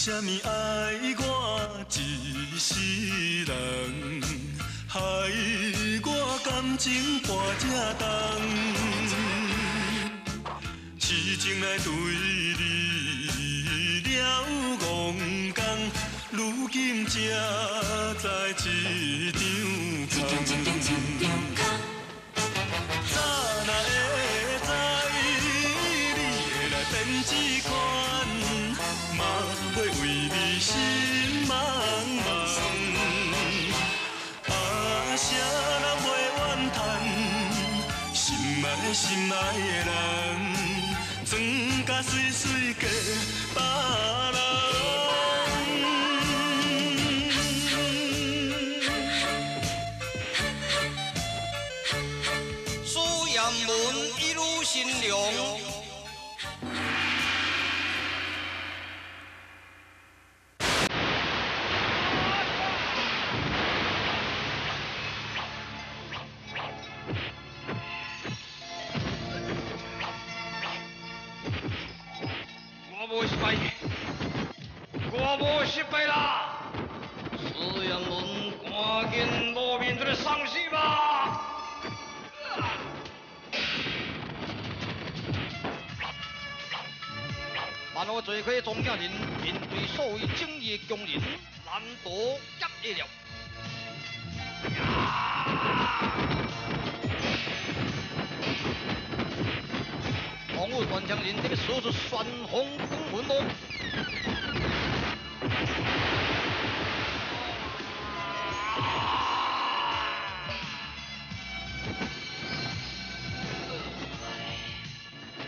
啥物爱我一世人，害我感情跋这重，痴情来对你了戆工，如今才知一场空。早若会知你会来变这款，嘛袂为你心茫茫。啊，啥人袂怨叹？心爱心爱的人，装甲媠媠嫁别人。苏彦文一路新娘。我无失败，我无失败啦！苏彦文，赶紧露面出来送死吧！万恶罪魁庄稼人面对所谓正义的强人，难逃劫了。王武断枪人这个使出旋风滚云咯。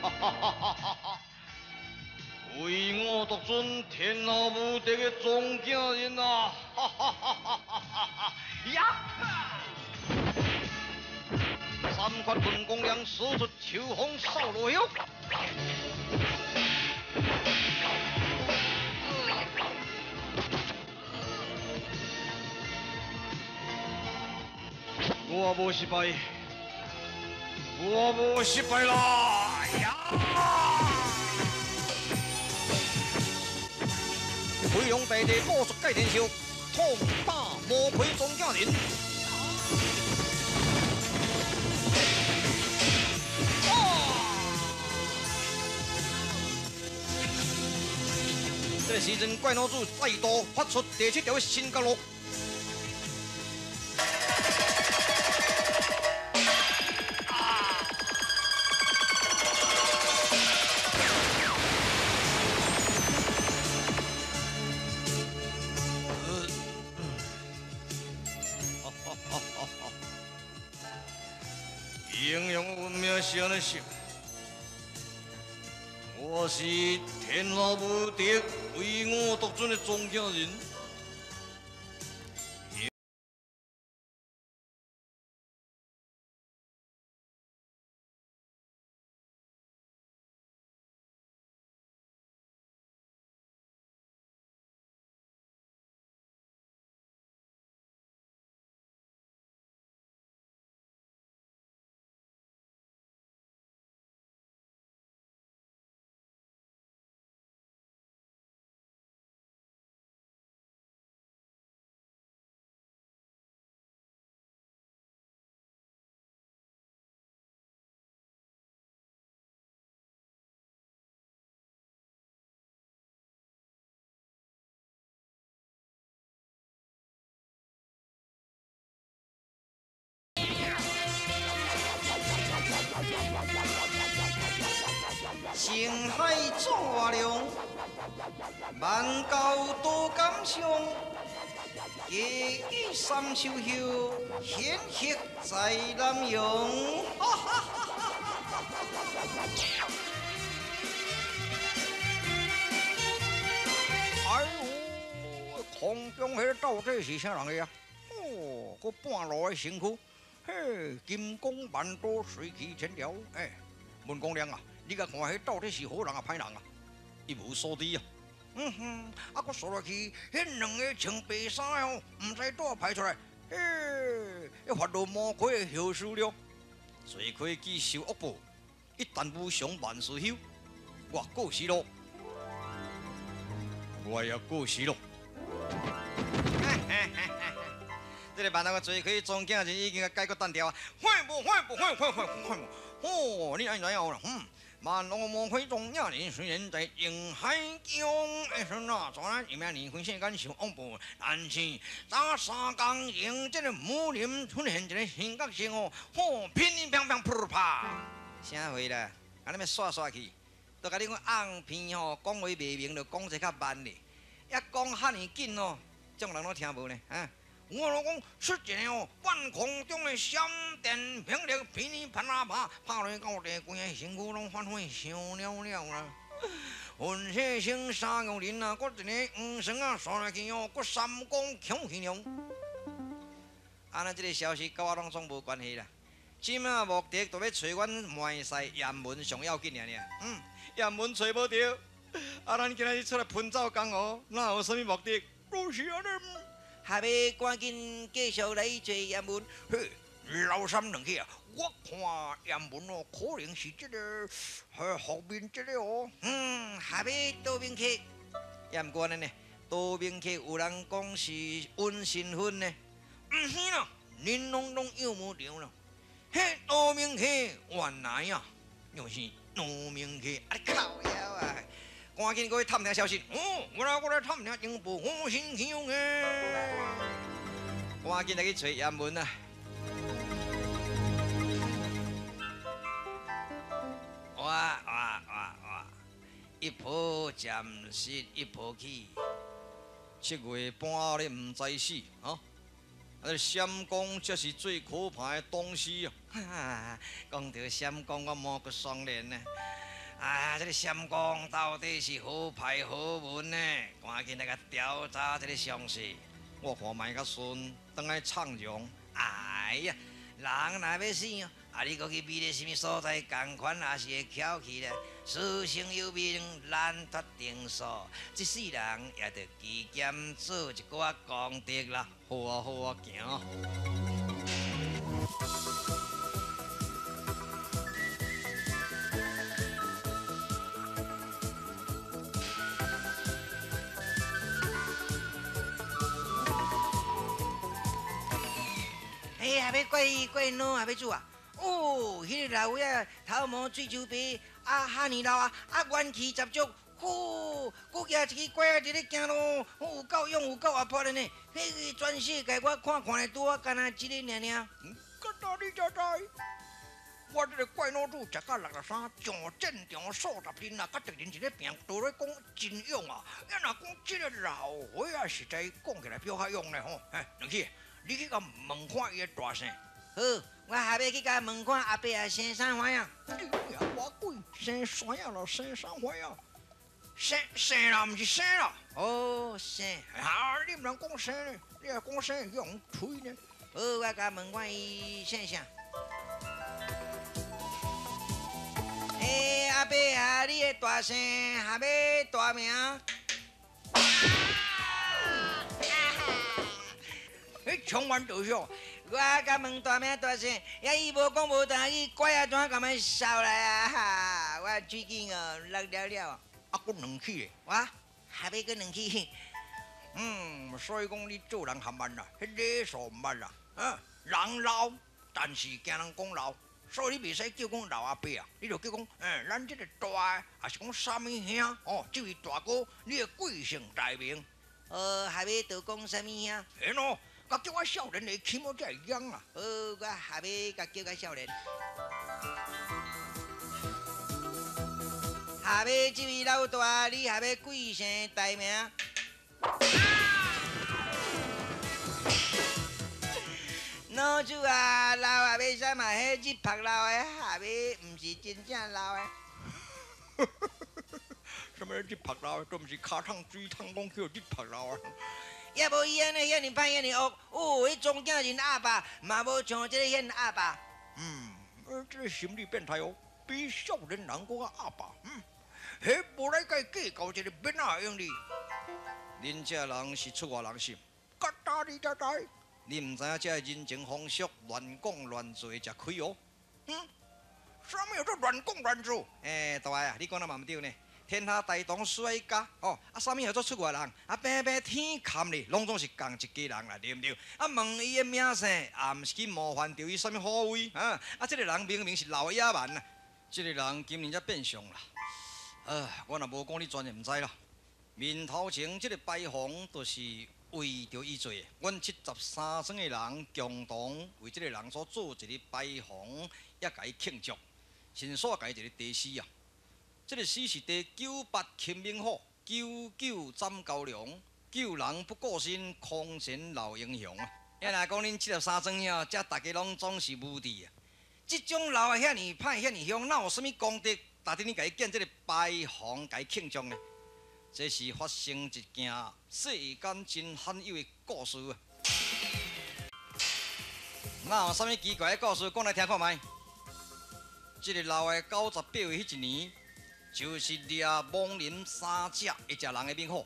哈哈哈哈哈！唯我独尊，天下无敌的庄稼人啊！哈哈哈哈哈哈！呀！三块文公粮，使出秋风扫落叶。我无失败，我无失败啦！呀！飞龙大帝武术盖天笑，痛打魔魁庄稼人。这个时阵，怪老子再度发出第七条的新角落。英雄闻名是按呢想，我是天下无敌、唯我独尊的庄稼人。星海做量，万教多感伤。夜雨三秋叶，显赫在南洋。哈哈哈哈哈！哎呦，空中彼到底是啥人的啊？哦，阁半路的身躯，嘿，金刚万多，随去千条。哎，文公娘啊！你共看，彼到底是好人啊，歹人啊？一无所知啊！嗯哼，啊，阁煞落去，彼两个穿白衫的吼，毋知倒排出来，嘿，彼发落魔鬼的后事了。罪亏既受恶报，一旦无常万事休，我过时咯。我也过时咯。这个万隆的坐开庄囝人已经解决单调啊！快不快不快快快快不！哦，你爱怎样啦？嗯，万隆莫开庄囝人虽然在瀛海中，哎说那昨日一面离婚世间受恶报，但是早三工用这个武林出现一个新角色哦，吼，乒乒乓乓噗啪，啥货啦？啊，你欲刷刷去，都共你讲红片吼，讲话袂明，就讲这较慢咧，一讲遐尔紧哦，众人拢听无呢，啊！我老讲出一个哦，半空中的闪电霹雳，噼里啪啦啪，拍落到地，规个身躯拢发火烧了了啦。浑身成三个人啊，阁一个黄绳啊，刷落去哦，阁三公翘起了。啊，那这个消息佮我拢总无关系啦。这马目的就欲揣阮卖师严文上要紧尔尔。嗯，严文揣无著，啊，咱今仔日出来奔走江湖，哪有啥物目的？都是按呢。还欲赶紧继续来揣严文。嘿，老三两去啊！我看严文哦，可能是这个后面这个哦。嗯，还欲多明客，也毋过按呢呢，多明客有人讲是阮身份呢。毋是啦，恁拢拢有无着啦。彼多明客原来啊，又是多明客，啊你靠腰啊！赶紧过去探听消息。哦，我来探听情报，我心强哎！赶紧来去揣严文啊！哇哇哇哇！一波暂时一波起，7月半后你毋知死啊！啊，闪光才是最可怕的东西啊！讲到闪光，我毛骨悚然呢。啊，这个闪光到底是何派何门呢？赶紧来共调查这个详细。我看莫较顺，转来唱容。哎呀，人若欲死哦，啊，你阁去比咧啥物所在仝款，也是会翘去咧。死生有命，难脱定数。这世人也著加减做一寡功德啦。好啊，好啊，行。哎，还欲怪怪脑，还欲煮啊？哦，彼个老尾仔头毛水手白，啊，哈尔老啊，啊，元气十足。呼，阁举一支拐仔伫咧行路，有够勇，有够活泼的呢。彼个全世界我看看的拄仔干焦这个尔尔。个你才知，我这个怪脑子食到63，上战场数十阵啊，佮敌人一咧拼，都咧讲真勇啊。啊，若讲这个老岁仔实在讲起来比较勇咧吼。哎，两去。你去共问看伊的大姓。好，我下欲去共问看阿伯啊姓啥花呀？你也我鬼姓啥呀咯？姓啥花呀？姓姓啦，毋是姓啦。哦，姓。啊，你毋通讲姓呢？你若讲姓，用吹呢？好，我共问看伊姓啥。欸，阿伯啊，你的大姓下欲大名？你充满对象，我共问大名大姓，也伊无讲无同意，拐仔怎共阮扫来啊？我嘴齿哦落了了，啊，阁两起咧，我还欲阁两起。嗯，所以讲你做人含慢啦，彼礼数毋捌啦，啊，人老，但是惊人讲老，所以你袂使叫讲老阿伯啊，你就叫讲，欸，咱这个大的，抑是讲啥物兄哦，这位大哥，你的贵姓大名？还欲就讲啥物兄？嘿喏。共叫我少年的，起码才会痒啊！好，我下欲共叫个少年。下欲这位老大，你下欲贵姓大名？老子啊，老啊，欲啥嘛？彼日曝老的，下欲毋是真正老的。什么日曝老的？都毋是跤桶水桶讲叫日曝老啊！也无伊按呢遐尔歹遐尔恶，哦，彼庄囝人鸭霸嘛无像这个遐尔鸭霸。嗯，这个心理变态哦，比少年人阁较鸭霸。嗯，彼无来共计较一个免仔用哩。恁这人是出外人心，甲大你才知。你毋知影这人情风俗乱讲乱做食亏哦。嗯，啥物叫做乱讲乱做？欸，大爷啊，你讲得嘛毋对呢。天下大同衰家哦，啊，啥物叫做出外人？啊，平平天崁咧，攏總是仝一家人啦，對毋對？啊，問伊的名姓，也毋是去冒犯著伊啥物好位啊？啊，這個人明明是老野蠻啊！這個人今年才變相啦。我若無講，你全會毋知啦。面頭前這個牌坊，就是為著伊做的。阮七十三莊的人共同為這個人所做一個牌坊，也共伊慶祝。先煞共伊一個題詩啊！這個詩是第九八擒猛虎，九九斬高粱，救人不顧身，空前老英雄啊！啊，若講恁七十三莊遐，遮逐家攏總是無智啊！這種老的遐爾歹，遐爾凶，哪有啥物功德，值得你共伊建這個牌坊，共伊慶祝呢？這是發生一件世間真罕有的故事啊！哪有啥物奇怪的故事，講來聽看覓？這個老的98歲彼一年，就是掠亡林三隻會食人的猛虎。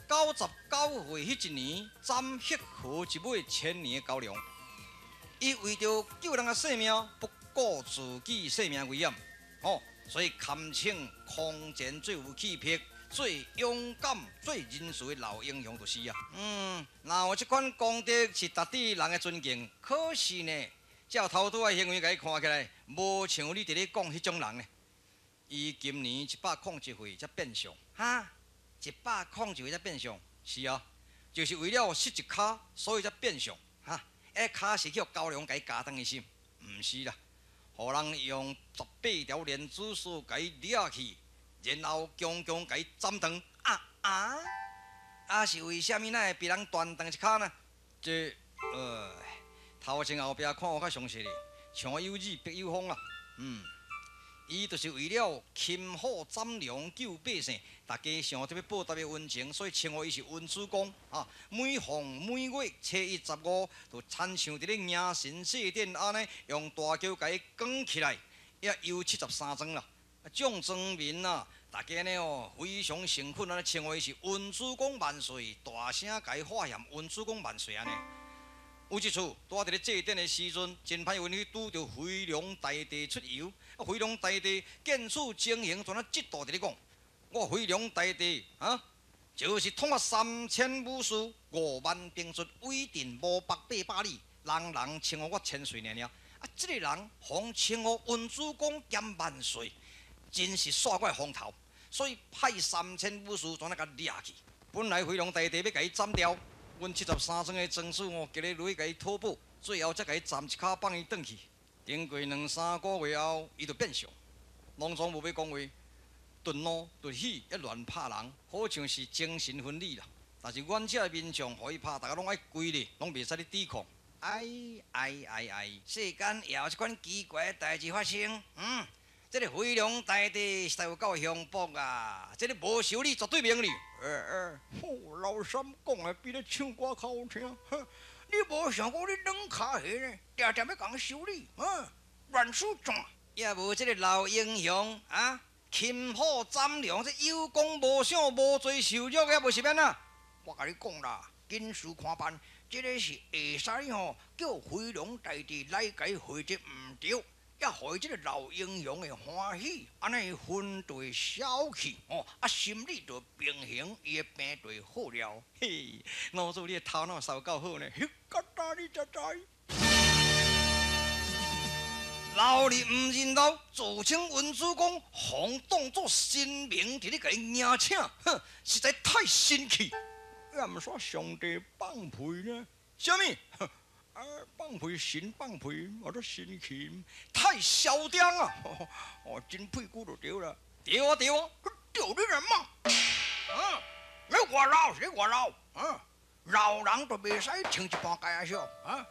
99歲彼一年，斬黑河一尾千年的蛟龍。伊為著救人的性命，不顧自己性命危險，吼，所以堪稱空前最有氣魄、最勇敢、最仁慈的老英雄就是啊。若有這款功德是值得人的尊敬，可是呢，照頭拄仔行為共伊看起來，無像你佇咧講彼種人呢。伊今年101歲才變相，哈？101歲才變相？是啊，就是為了失一跤，所以才變相，哈？彼跤是去予蛟龍共伊咬斷的是？毋是啦，予人用18條連珠索共伊掠去，然後強強共伊斬斷。啊啊！啊是為啥物哪會被人斷斷一跤呢？這，頭前後壁看有較詳細咧，像有雨必有風啦。伊就是為了擒虎斬龍救百姓，大家想著欲報答伊恩情，所以稱呼伊是恩主公。啊，每逢每月初一十五，就親像佇咧迎神祭典按呢，用大轎共伊扛起來，也遊七十三莊啦。眾莊民啊，大家呢哦非常誠懇按呢稱呼伊是恩主公萬歲，大聲共伊喊喊恩主公萬歲按呢。有一次，拄仔佇咧祭典的時陣，真歹運去拄著飛龍大帝出遊。啊，飛龍大帝見此情形，全啊嫉妒佇咧講：我飛龍大帝啊，就是統合3000武士、5萬兵卒，威震五百八百里，人人稱呼我千歲爾爾。啊，這個人予稱呼恩主公兼萬歲，真是煞我的風頭，所以派3000武士全啊共掠去。本來飛龍大帝欲共伊斬掉。阮七十三莊的莊主哦，共伊落去共伊討報，最後才共伊斬一跤放伊轉去。經過兩三個月後，伊就變相，攏總無欲講話，頓怒頓喜，抑亂拍人，好像是精神分裂啦。但是阮遮的民眾，予伊拍，逐家攏愛跪咧，攏袂使咧抵抗。哎哎哎哎，世間也有這款奇怪的代誌發生。這個飛龍大帝實在有夠凶暴啊！這個無修理絕對袂用哩。老三講的比咧唱歌較好聽。你無想講你軟跤鞋呢，定定欲共人修理，亂輸轉。也無這個老英雄啊，擒虎斬龍，這有功無賞，無罪受辱，也無是欲按怎？我共你講啦，緊事看辦，這個是會使吼，叫飛龍大帝來共伊回一毋對。也予伊這個老英雄會歡喜，按呢伊魂就會消去，哦，啊心理就平衡，伊的病就會好了。嘿，老祖你的頭腦實有夠好呢。彼較早你才知。老哩毋認老，自稱恩主公，予當作神明佇咧共伊迎請，哼，實在太神奇。也毋煞上帝放屁呢？啥物？啊！放屁神放屁，我都神奇，太囂張啊！哦，真屁股就對啦。對啊對啊，對你來罵。你偌老是你偌老，老人就袂使穿一般介仔少，啊？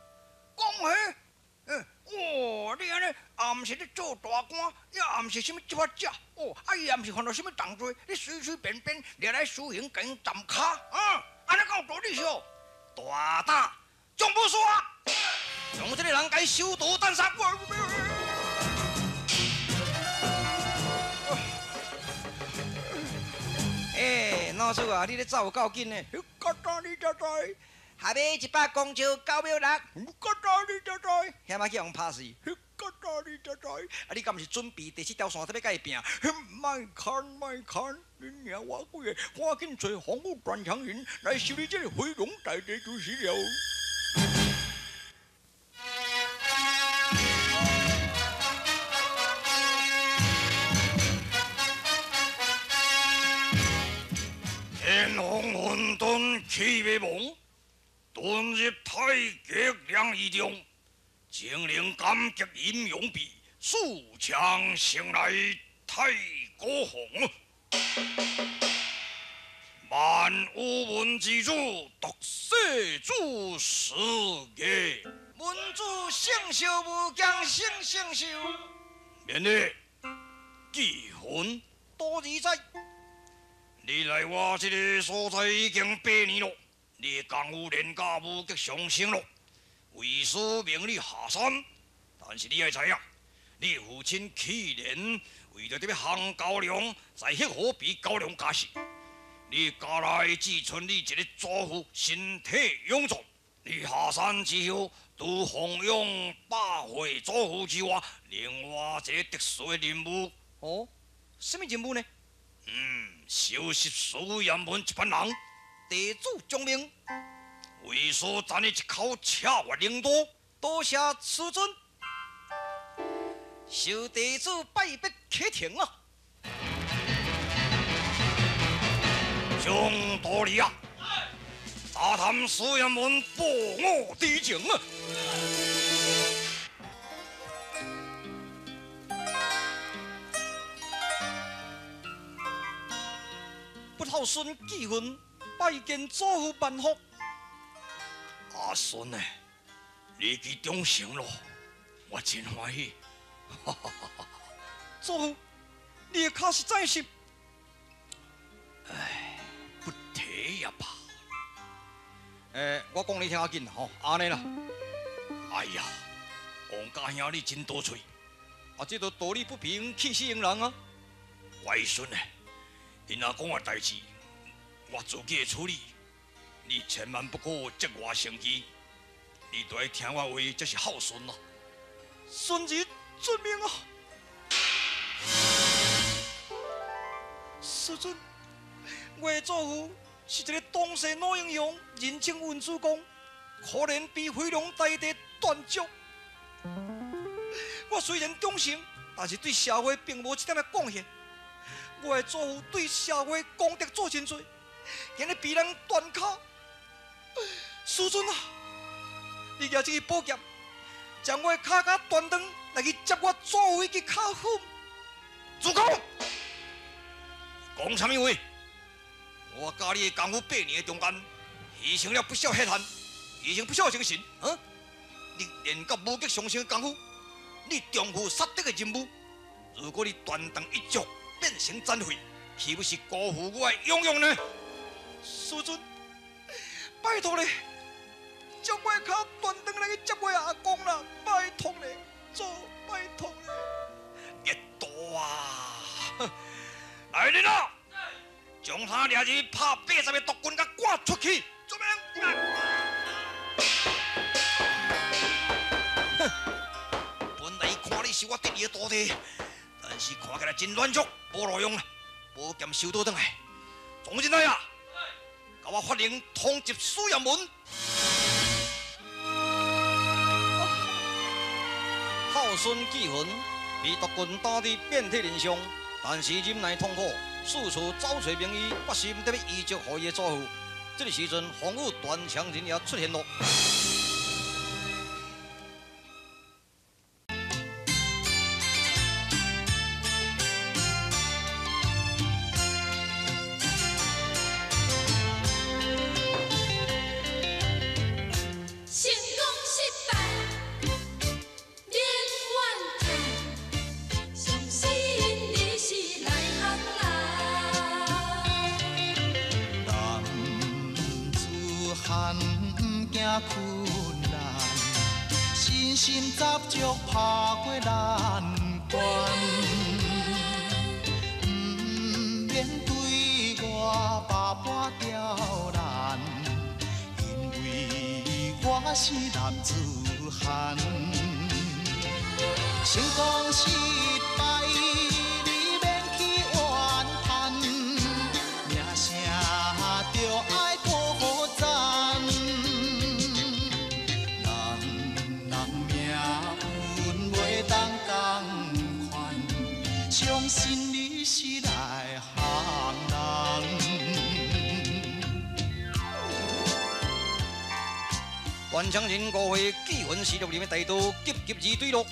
講彼，哦，你按呢，也毋是咧做大官，也毋是啥物執法者，哦，啊伊也毋是犯著啥物重罪，你隨隨便便掠來私刑，共𪜶斬跤，按呢敢有道理無？大膽！眾武士啊！將這個人共伊手刀斬殺！欸，老師啊，你咧走有夠緊呢？彼較早你才知。下尾100公尺9秒6。较早你才知，遐仔去予拍死。较早你才知，啊你敢毋是准备第七条线，特欲佮伊拼？莫看莫看，恁娘我几个，赶紧揣风雨断肠人来修理这个飞龙大帝就是了。天风混沌气未蒙，遁入太极两仪中。精灵感激阴阳臂，四强生来太古红。万有文之主，独世主世界。文主圣寿无疆，圣圣寿。免礼，记魂多自在。你来我这个所在已经8年了，你功夫练到武极上升了。为师命你下山，但是你爱知影，你父亲去年为着这项高粱，在黑河被高粱咬死。你家内只剩你一个祖父，身体勇壮。你下山之后，除奉养百岁祖父之外，另外一个特殊的任务。哦，什么任务呢？收拾苏阳门一班人，地主将命。为师赠你一口赤月灵刀，多谢师尊。受地主拜别启程啊！张道理啊，大探苏阳门报我敌情啊！不孝孙记恨，拜见祖父万福。阿孙呢？你去长成咯，我真欢喜。祖父，你的脚实在是……哎，不提也罢。我讲你听较紧吼，按呢啦。哎呀，王家兄你真多嘴，啊，这都道理不平，气死人啊！乖孙呢？𪜶若讲的代志，我自己会处理。你千万不可责我生气，你都爱听我话，才是孝顺咯。孙儿遵命啊！师尊，我的祖父是一个当世老英雄，人称文主公，可怜被飞龙大帝断脚。我虽然忠诚，但是对社会并无一点的贡献。我的祖父对社会功德做真济，今日被人断脚。师尊啊，你举这支宝剑，将我的脚甲断断来去接我祖父的脚粉。主公，讲啥物话？我教你的功夫8年的中间，牺牲了不少血汗，牺牲不少精神，啊！你练到武极上升的功夫，你重负杀敌的任务，如果你断肠一脚变成残废，岂不是辜负我的勇勇呢？师尊，拜托你，将我的脚断断来去接我的阿公啦！拜托你，做拜托你。热度啊！来人啊！将他掠入拍80个毒棍，佮赶出去。遵命。哼，本来看你是我得意的徒弟，但是看起来真软弱，无路用啊！宝剑收倒转来，总进来啊！共我发令通缉苏阳门。孝孙记恨，被毒棍打得遍体鳞伤，但是忍耐痛苦，四处找找名医，决心得欲医治予伊的祖父。这个时阵，风雨断肠人也出现了。免对我百般刁难，因为是男子漢。成功失敗，你免去怨嘆，名聲著愛顧讚。人人命運袂當仝款，相信你是內行人。斷腸人誤會紀魂四六年的大刀急急而對落。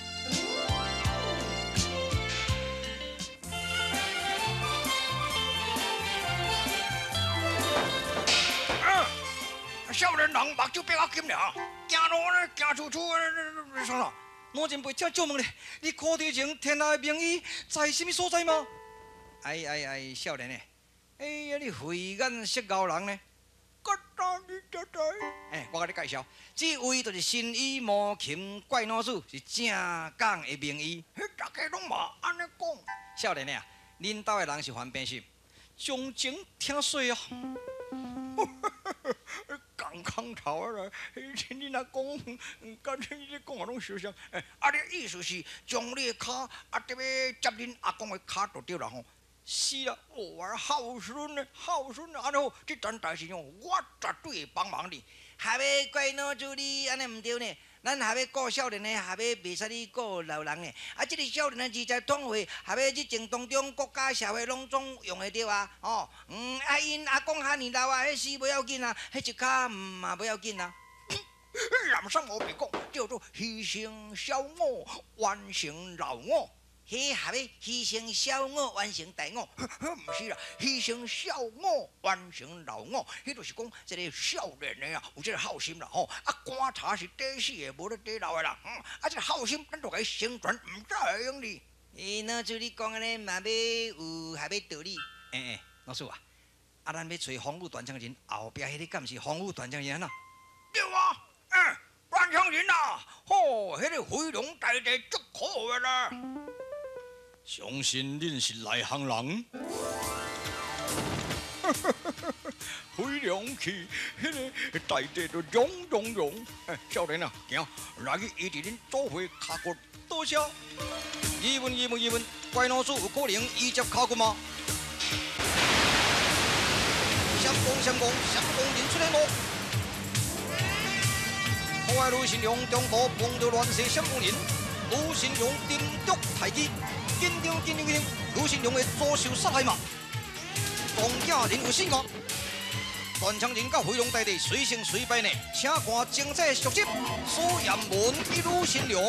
少年人目睭變較金了，行路呢行出出，啥啦？老前輩，請借問咧，你看得前天下的名醫在啥物所在嗎？哎哎哎，少年的，哎呀，你慧眼識高人呢？哎，我共你介紹，這位就是神醫魔琴怪老師，是正港的名醫。彼大家攏嘛按呢講。少年的啊，恁兜的人是犯病是？從前聽說啊。共空頭啊啦！你若講，敢你講啊攏相像。啊，你意思是將你的跤啊，特欲接恁阿公的跤就對啦吼。是啦，我孝順呢，孝順啊！按呢好，這件代誌哦，我絕對會幫忙你。還欲怪老祖你按呢毋對呢？咱還欲顧少年的，還欲袂使你顧老人的。啊，這個少年的二十通歲，還欲日前當中國家社會攏總用會著啊！哦，啊，𪜶阿公遐爾老啊，彼死無要緊啊，彼一跤嘛無要緊啊。南山無白講，叫做犧牲小我，完成老我。彼合欲犧牲小我，完成大我。毋是啦，犧牲小我，完成老我。彼就是講，這個少年的啊，有這個孝心啦吼。啊，觀察是短死的，無咧短老的啦。啊，這個孝心，咱就共伊成全，毋才會用哩。欸，老師你講按呢嘛欲有合欲道理。欸欸，老師啊，啊，咱欲揣風雨斷腸人，後壁彼個敢是風雨斷腸人啊？對啊，欸，斷腸人啊，吼，彼個飛龍大帝足可惡的啦。相信恁是內行人，飛龍去，彼個大地就融融融。少年啊，行，來去醫治恁祖父跤骨。多謝。疑問疑問疑問，怪老師有可能醫接跤骨嗎？閃光閃光閃光人出現咯！可愛呂新良中途碰著亂世閃光人，呂新良沉著待機。緊張緊張緊張，呂新良會遭受殺害嗎？當囝人有死嗎？斷腸人佮飛龍大帝誰勝誰敗呢？請看精彩續集《蘇炎文與呂新良》。